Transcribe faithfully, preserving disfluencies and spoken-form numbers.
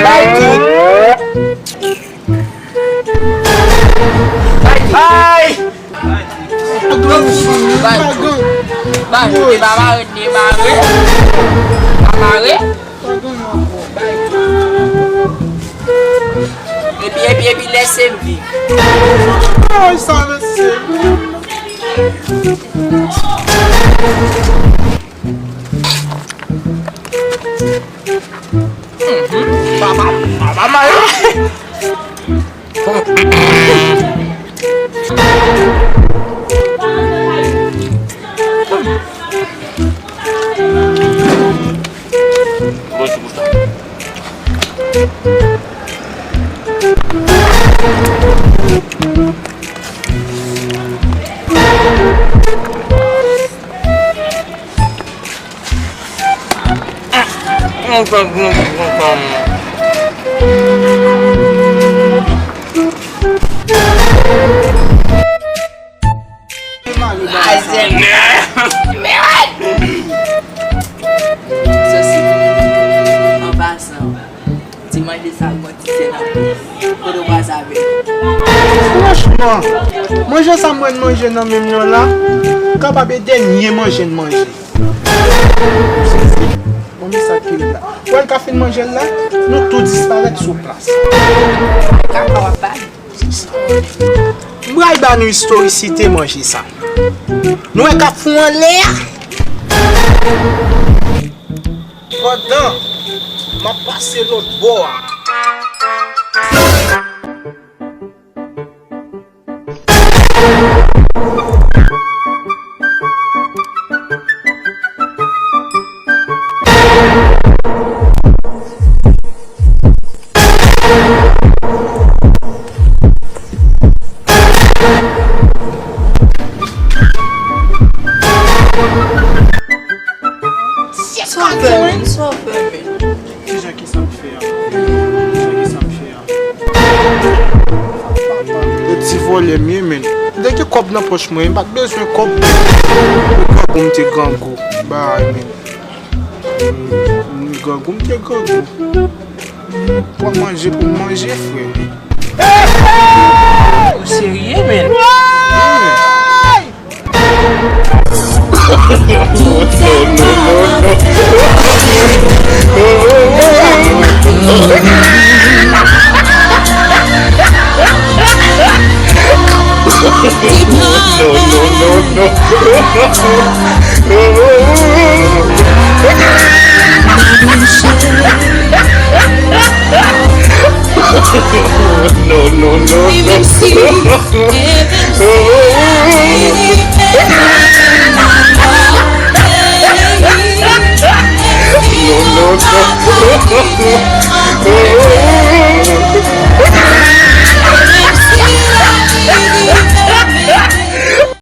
Bay tout. Bay! Bay tout. Bay tout. Demare, demare. Demare. Epi, epi, epi, lèse m viv. Ay, sa, mesye. Papa, papa, mari. Bon, se pou sa. An pasan, ti manje sa, bon, ti sèl anpil. Kote w pase avè l? Franchman, manje sa mwen manje nan men m nan la, kapab e dènye manje n manje. Bon, men sa ki la. Wè l ka fin manje l la, nou tou disparèt sou plas. Kaka w ap pale. M pral ba nou istorisite manje sa. Nou wè k ap fou anlè a. Pandan m ap pase lòt bò a. Sa w fè, men? Sa w fè, men? Kijan ki sa m fè a? Kijan ki sa m fè a? Yo ti vòlè m ye, men. M te gen kòb nan pòch mwen, m pa t bezwen kòb. Grangou m te grangou. Bay, men. Grangou m te grangou. Pran manje pou m manje, frè. Ou serye, men? No, no, no, no.